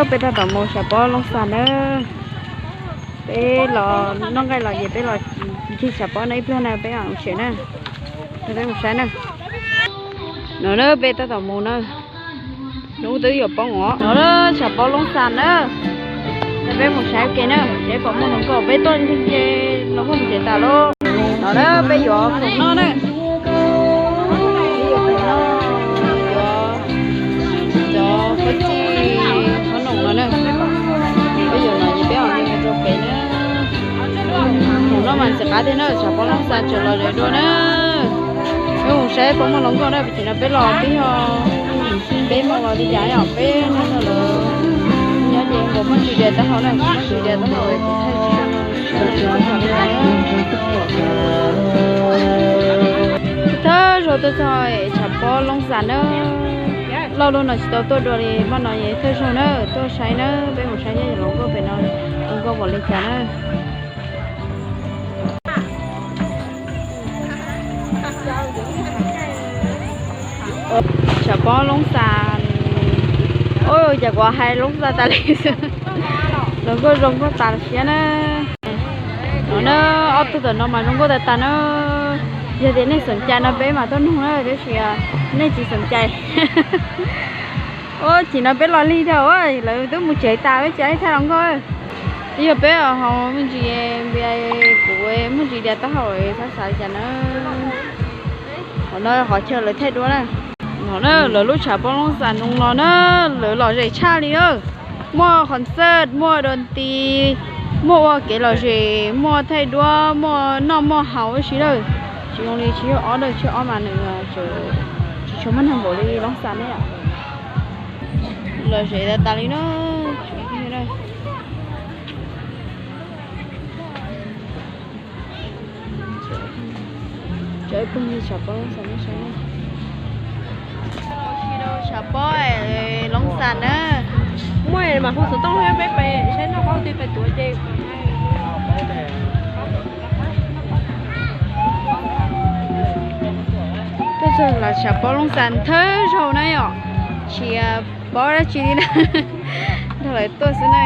Peb tab tom mus tshav pob Loob Xas na. Peb los noj nqaij los ces peb los ncig tshav pob no ib pliag na, peb mus tsev na. Peb mus saib na. No na peb tab tom mus na. Hnub twb yuav poob os. No na tshav pob Loob Xas na. Ces peb mus saib ke na, saib puas muaj hluas nkauj, peb tuaj ncig ces hluas nkauj mus tsev tas lauj. No na peb yuav khoom noj na. Peb yuav khoom noj, yuav cov khaub cij khob noom no na. Peb yuav no ces peb mam li mus rau pem na. Khoom noj mas ntxim qab tiag na, tshav pob Loob Xas tseem lom zem dua na. Peb mus saib puas muaj hluas nkauj na, pem no peb los twb yog peb mus los li cas yom, peb nyob no lawm. Nyob ces nkaus muaj ntsis dias taub hau na, muaj ntsis dias taub hau es kuv thaij tsis tau no, tsis tau no txog li na. Thawj zaug tuaj txog tshav pob Loob Xas na. Loj loj no tsis tau tuaj dua li, hmo no es thawj zaug na, tuaj saib na, peb mus saib nyob hluas nkauj pem no, hluas nkauj npaum li cas na. Tshav pob Loob Xas. Ua cas kuv hais Loob Xas tas li xwb. Hluas nkauj zoo nkauj tas siab na. No na, ob tug tom no mas zoo nkauj tas tas na. Yog tias nej xom cai no peb mam tuaj nug na, tab sis nej tsis xom cai. Ua chim no peb los lig dhau, lawv twb mus tsev tas, peb tsis thaij hluas nkauj. Yog peb ho muaj ntsis, kuv muaj ntsis dias taub hau, txhob xav li cas na. Qhov no qhov chaw lawv thaij duab na. No na, lawv lub tshav pob Loob Xas no los na, lawv lom zem tshaj li na. Muaj concert, muaj doo ti, muaj ua kev lom zem, muaj thaij duab, muaj noj muaj haus ib si lawm. Tsis zoo li tsib caug ob, tsib caug ob mas nws tsis tshua muaj neeg npaum li Loob Xas ne yom. Lom zem tas tas li na. Tsam pheej yig tshav pob Loob Xas ne saib na. Tshav pob Loob Xas na. Muaj mas hu xov tooj peb pais saib noj qab twg pais tuav ces. Tuaj txog los tshav pob Loob Xas thawj zaug na yom, tsis paub dab tsi li na. Nrog lawv tuaj xwb na.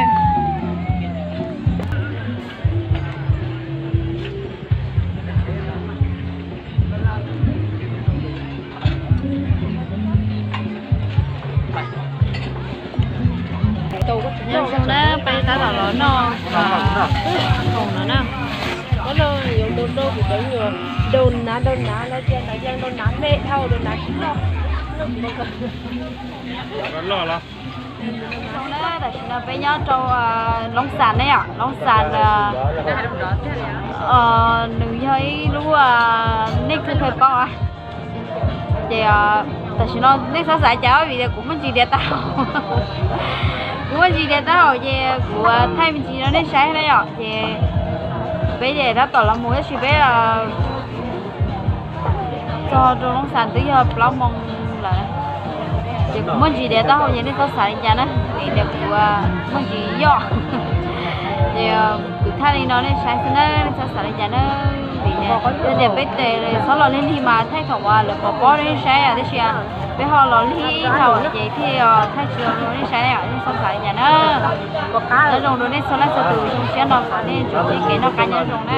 Nyob zoo na, peb tab tom los noj khoom no na. Ub, no yuav mus rau kuv cov nyuam Dau Nav, Dau Nav no cia ntawd cia Dau Nav me dhau, Dau Nav tsis loj. Tam sim no peb nyob rau Loob Xas ne yom, Loob Xas nws yog ib lub, nej kuj pheej paub. Ces tam sim no nej txhob xav cas vim tias kuv muaj ntsis dias taub hau. Kuv muaj ntsis dias taub hau ces kuv thaij me ntsis rau nej saib na yom. Ces peb ces tab tom los mus tab sis peb txog rau Loob Xas twb yog plaub moos lawm. Ces kuv muaj ntsis dias taub hau ces nej txhob xav li cas na, vim tias kuv muaj ntsis yoj. Ces kuv thaij li no nej saib xwb na, nej txhob xav li cas na. Vim tias peb tes txhob los lig lig mas thaij thaum uas lawv pov pob rau nej saib, tab sis peb ho los lig thaum ces thiaj thaij tsis tau rau nej saib, nej txhob xav li cas na. Nyob zoo rau nej txhua leej txhua tus, zoo siab no kom nej tsuas txoj kev noj qab nyob zoo na.